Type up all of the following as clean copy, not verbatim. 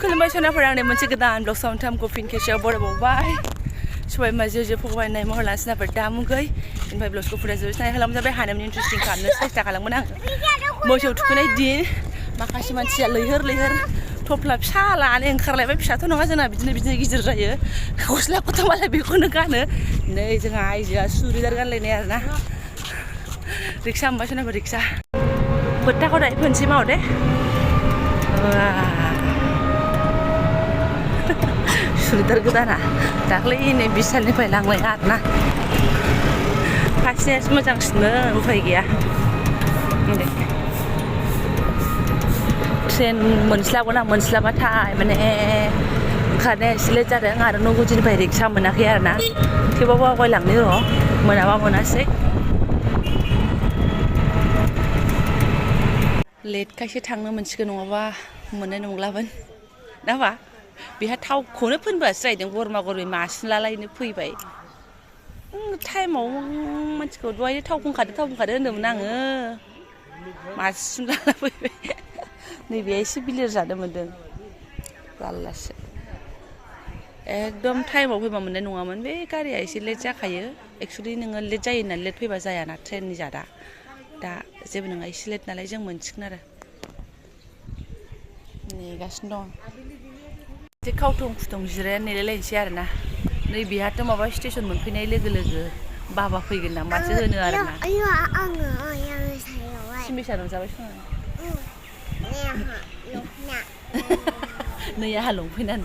खुलुमबाय सनाफोरा आंनि मोनसे गोदान ब्लग साउन्डथामखौ फिन खेबसेयाव बरायबावबाय सबाय माजे जे फगबायनाय महर लाना सोनाफोर दामुगै ओमफ्राय ब्लगखौ फुरा जोबोद नाय खालामजाबाय हानायनि इन्ट्रेस्टिं खालामनो सेस्था खालामगोन आं मोसौ थुखैनाय दिन माखासे मानसिया लैहोर लैहोर थफ्ला फिसा लानानै ओंखारलायबाय फिसाथ' नङा जोंना बिदिनो गिदिर जायो गस्लाखौथ' मालाय बेखौनो गानो नै जोंहा आइजोआ सुरिदार गानलायनाय आरोना रिक्सा हमबाय सोनाफोर रिक्सा फोथाखौ दायो फोनसै माव दे सुरिदार गोदाना दाख्लैनो बिसालनिफ्राय लांलाय आरोना खाथियासो मोजांसिननो उफाय गैया ट्रेन मोनस्लाबगोन आं मोनस्लाबाथाय माने ओंखारनाया एसे लेट जादों आरो नगुदिनिफ्राय रिक्सा मोनाखै आरोना थेवबाबो आवगायलांनो र' मोनाबा मोनासै लेटखायसो थांनो मोनसिगोन नङाबा मोननाय नंलामोन नामा बेहा थावखौनो फोनबोआसो जाहैदों गरमा गरमै मासिनलालायनो फैबाय टाइमाव मानसिखौ दहायनो थाव फुनखादो होन्दोंमोन आङो मासिनलाला फैबाय नैबे एसे बिलिर जानो मोन्दों जारलासो एकदम टाइमाव फैबा मोननाय नङामोन बे गारिया एसे लेट जाखायो एक्सुवेलि नोङो लेट जायो होननानै लेट फैबा जायाना ट्रेननि जादा दा जेबो नङा एसे लेट नालाय जों मोनसिगोन आरो नेगासिनो दं एसे खावथं खुथं जिरायनानै नेलायलायनोसै आरोना नै बेहाथ' माबा स्टेसन मोनफैनाय लोगो लोगो बाबा फैगोन ना माथो होनो आरोना सिमिसा रंजाबाय सं नै आंहा लंफैना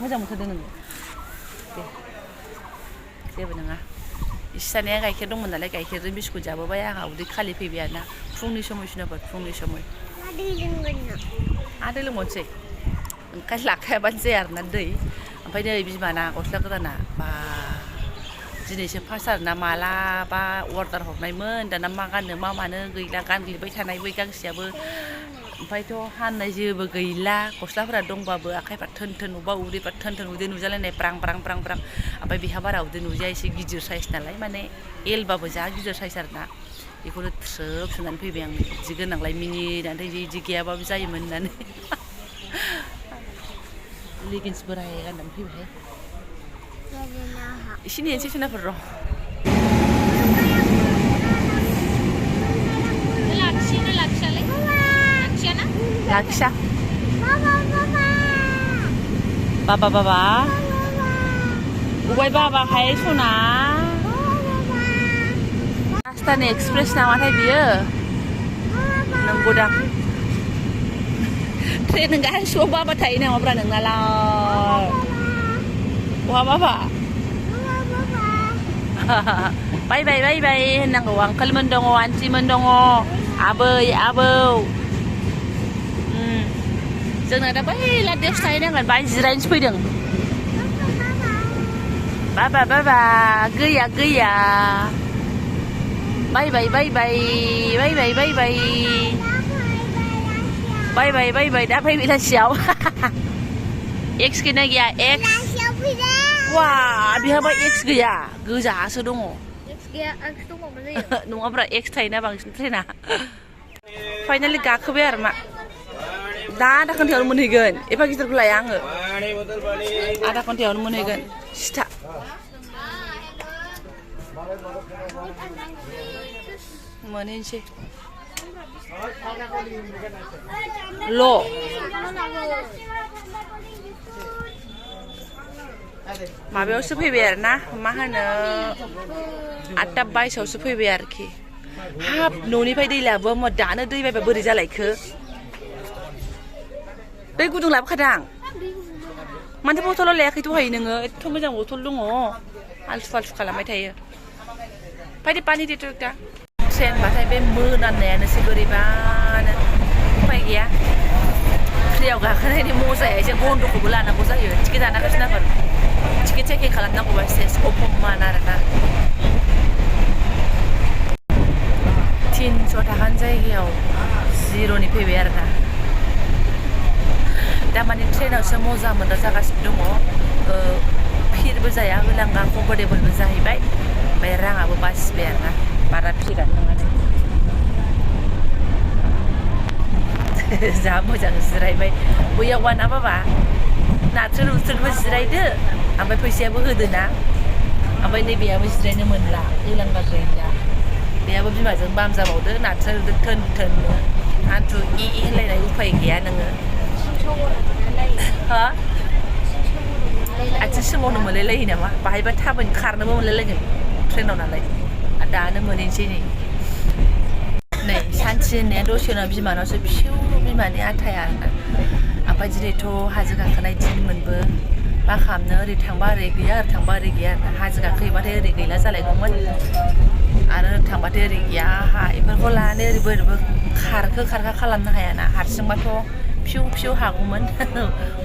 मोजां मोनथारदों नोङो दे जेबो नङा इसानिया गाइखेर दंमोन नालाय गाइखेरजों बिस्कुट जाबोबाय आंहा उदै खालि फैबाय आरोना फुंनि समय सोनाफोर फुंनि समय आदै लोंबावनोसै ओंखायनो लाखायाबानो जाया आरोना दै ओमफ्राय नै बिमाना गस्ला गोदाना बा दिनैसो फार्स्ट आरोना मालाबा अर्डार हरनायमोन दाना मा गाननो मा मानो गैला गानग्लिबाय थानाय बै गांसेयाबो ओमफ्रायथ' हाननाय जेबो गैला गस्लाफोरा दंबाबो आखाइफ्रा थोन अबेबा उदैफ्रा थोन उदै नुजालायनाय ब्रां ओमफ्राय बेहा बारा उदै नुजाया एसे गिदिर साइज नालाय माने एलबाबो जा गिदिर साइज आरोना बेखौनो थ्रोब सोनानै फैबाय आं बिदि गोनांलाय मिनिनानै बिदि गैयाबाबो जायोमोन होननानै लेगिन्स बोराय गाननानै फैबाय एसे नेनोसै सोनाफोर र' लाखिया बाबा अबाय बाबाहाय सना राजधानि एक्सप्रेस नामाथाय बियो नंगौदां ट्रेन गासिबो बाबा थायो नामाब्रा नोंनालाय बहा बाबा बाय होननांगौ आंकोलमोन दङ आन्टिमोन दङ आबौ जोंना दा बै लादायावसो थाहैनांगोन बाय जिरायनोसो फैदों बाबा गैया बाय दा फै बेलासियाव एक्स गैना गैया एक्स वा बिहाबा एक्स गैया गोजासो दङ नङाब्रा एक्स थायोना बांसिन ट्रेना फाइनालि गाखोबाय आरो मा दा आधा घन्टायावनो मोनहैगोन एफा गिदिरखौ लाया आङो आधा घन्टायावनो मोनहैगोन सिथा मोनहैनोसै माबायावसो फैबाय आरोना मा होनो 8:22 फैबाय आरोखि हाब न'निफ्राय दै लाबोआ दानो दै बायबा बोरै जालायखो दै गुदुं लाबोखादां मानोथो बथलाव लायाखै दहाय नोङो एथ' मोजां बथल दङ आलथु फालथु खालामबाय थायो फायदे पानि देथ' दा ट्रेनबाथाय बे मोनामनायानोसै बोरैबानो उफाय गैया फ्रियाव गाखोनायनि मजाया एसे बन्द'खौबो लानांगौ जायो टिकेट दानाखैसो नाफोर टिकेट चेकिं खालामनांगौबा एसे अफमान आरोना 300 थाखानि जायगायाव 0नि फैबाय आरोना दामानि ट्रेनावसो मजा मोनदा जागासिनो दङ फिरबो जाया होलांगा कम्फर्टेबलबो जाहैबाय ओमफ्राय राङाबो बासिबाय आरोना बारा फिरानो नङा जा मोजां जिरायबाय बैयाव ना बाबा नाथुर उथुरबो जिरायदो ओमफ्राय फैसायाबो होदो ना ओमफ्राय नैबेयाबो जिरायनो मोनला दैलांबा गैला बेयाबो बिमाजों बाम जाबावदो नाथुर थोन थोननो हान्थु होनलायनाय उफाय गैया नोङो हो आथिं सोमावनो मोनलायलायो नामा बाहायबा थाबायनो खारनोबो मोनलायलायगोन ट्रेनाव नालाय दानो मोनहैनोसै नै सानथि होननाया दसे उनाव बिमानावसो फिसौ बिमानि आथाया आरोना ओमफ्राय दिनैथ' हाजो गाखोनाय दिनमोनबो मा खालामनो ओरै थांबा ओरै गैया ओरै थांबा ओरै गैया आरोना हाजो गाखोहैबाथाय ओरै गैला जालायगौमोन आरो थांबाथाय ओरै गैया आहा बेफोरखौ लानानै ओरैबो ओरैबो खारखा खालामनो हायाना हारसिंबाथ' फिसौ हागौमोन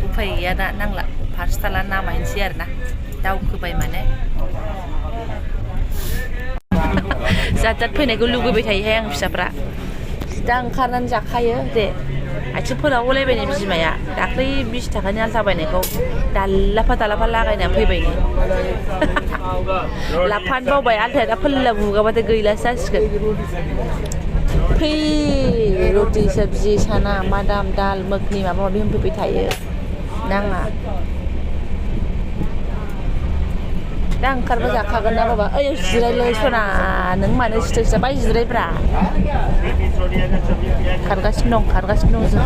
उफाय गैया दा नांला फार्स्टला नामायनोसै आरोना दावखोबाय माने जात फैनायखौ लुगैबाय थायोहाय आं फिसाफ्रा दा ओंखारनानै जाखायो दे आथिंफोराव गलायबायनो बिमाया दाख्लै 20 थाखानि आलथा बायनायखौ दालाफा लागायनानै फैबाय लाफानो बावबाय आलथाया दा फोल्ला बुगाबाथाय गैलासो जासिगोन फै रटि सब्जि साना मादाम दाल मखनि माबा माबि होनफैबाय थायो नाङा दा ओंखारबा जाखागोन ना बाबा ओइ जिरायलै सना नों मानो सिथो बाय जिरायब्रा खारगासिनो दं जों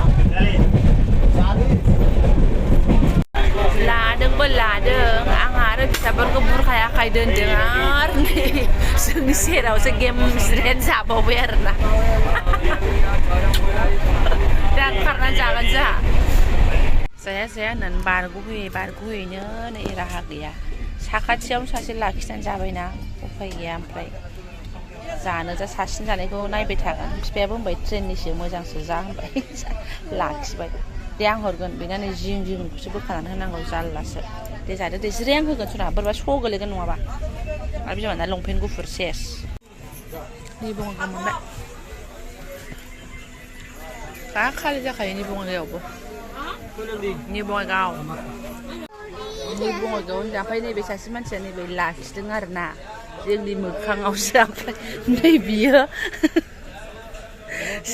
लादों आंहा आरो फिसाफोरखौ बुरखाया आखाइ दोनदों आरो नै जोंनि सेरावसो गेम जिरायनानै जाबावबाय आरोना दा ओंखारनानै जागोन जाया होननानै बारग'होयैनो नै राहा गैया साखाथियावनो सासे लाखिनानै जाबायना उफाय गैया ओमफ्राय जानो जा सासेनि जानायखौ नायबाय थागोन बिफायाबो होनबाय ट्रेननिसो मोजांसो जा होनबाय लाखिबाय दे आं हरगोन बेना नै जिंखौसो बोखानानै होनांगौ जारलासो दे जादो दे जिराय आं होगोन सना बोरैबा स' गोलैगोन नङाबा आरो बिमाना लंपेन्ट गुफुर सेस नै बङाइगाव मोनबाय खालि जाखायो नै बङाइगावआवबो नै बङाइगावआवनो जाफाय नैबे सासे मानसिया नैबे लाखिदों आरोना जोंनि मोखाङावसो ओमफ्राय नै बियो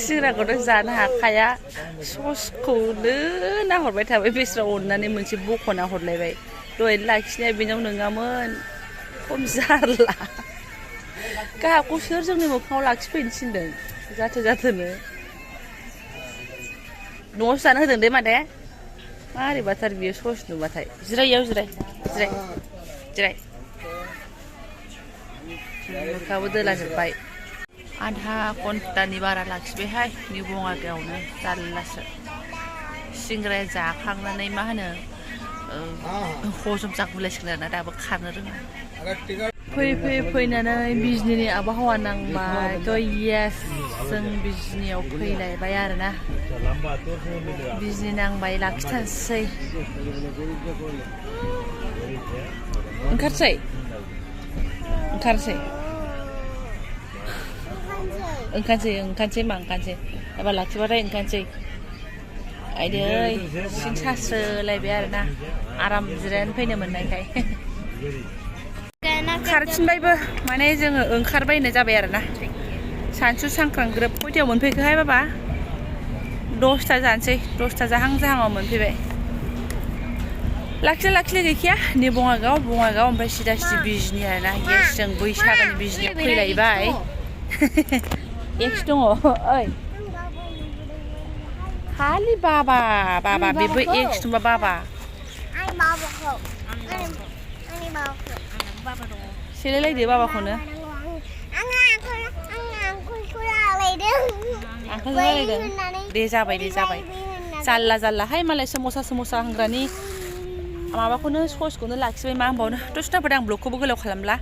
सिंग्राखौथ' जानो हाखाया ससखौनो नाहरबाय थाबाय बेस्रा अननानै मोनसे बख'ना हरलायबाय दहायनो लाखिनाया बेनाव नङामोन खम जारला गाहाखौ सोर जोंनि मोखाङाव लाखिफैनो थिनदों जाथोनो न'आवसो जानो होदों दे मादे मारैबाथार बियो सस नुबाथाय जिरायाव जिराय मोखाङाबो दोलाजोब्बाय आधा घन्टानि बारा लाखिबायहाय नै बङाइगावआवनो जारलासो सिंग्राया जाखांनानै मा होनो हजम जागुलायसिगोन आरोना दाबो खारनो रोङा फैनानै बिजनिनि आबहावा नांबाय थ' येस जों बिजनियाव फैलायबाय आरोना बिजनि नांबाय लाखिथारसै ओंखारसै एबार लाखिबाथाय ओंखारसै आइदै सिं सास्रोलायबाय आरोना आराम जिरायनानै फैनो मोननायखाय खारफिनबायबो माने जोङो ओंखारबाय होननाय जाबाय आरोना सानसु सांख्रां ग्रोब खयथायाव मोनफैखोहाय बाबा 10ता जानोसै 10ता जाहां मोनफैबाय लाखिलाय गैखाया नै बङाइगाव ओमफ्राय सिदा बिजनि आरोना गेस जों बैसागोनि बिजनियाव फैलायबाय एक्स दङ ओइ खालि बाबा बेबो एक्स दंबा बाबा सेलायलायदो बाबाखौनो आंखौ रायलायदों दे जाबाय जारलाहाय मालाय समसा हांग्रानि माबाखौनो ससखौनो लाखिबाय मा होनबावनो दसताफोर आं ब्लगखौबो गोलाव खालामला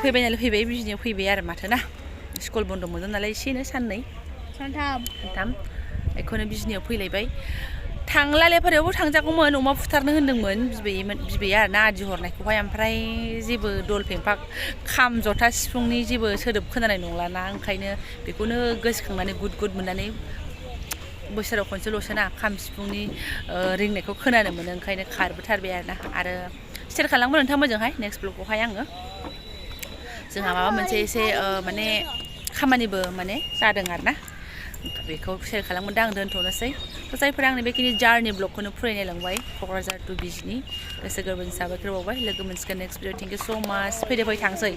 फैबाय बिजनियाव फैबाय आरो माथो ना स्कुल बन्द मोनो नालाय एसेनो सानथाम बेखौनो बिजनियाव फैलायबाय थांला लेफारियावबो थांजागौमोन अमा फुथारनो होनदोंमोन बिबैया आरोना आदि हरनायखौहाय ओमफ्राय जेबो दल फेंफाक खाम जथा सिफुंनि जेबो सोदोब खोनानाय नंलाना ओंखायनो बेखौनो गोसोखांनानै गुद मोननानै बोसोराव खनसेल'सो ना खाम सिफुंनि रिंनायखौ खोनानो मोनो ओंखायनो खारबोथारबाय आरो शेयार खालामगोन नोंथां मोजोंहाय नेक्स्ट ब्लगआवहाय आङो जोंहा माबा मोनसे एसे माने खामानिबो माने जादों आरोना बेखौ शेयार खालामगोन आं दोनथ'नोसै जायफोरा आंनि बेखिनि जार्नि ब्लगखौनो फरायनाय लांबाय क'क्राझार टु बिजनि गोसो गोरबोनि साबायखर बावबाय लोगो मोनसिगोन नेक्स्ट भिडिअ थेंक इउ स' माच फैदो फै थांसै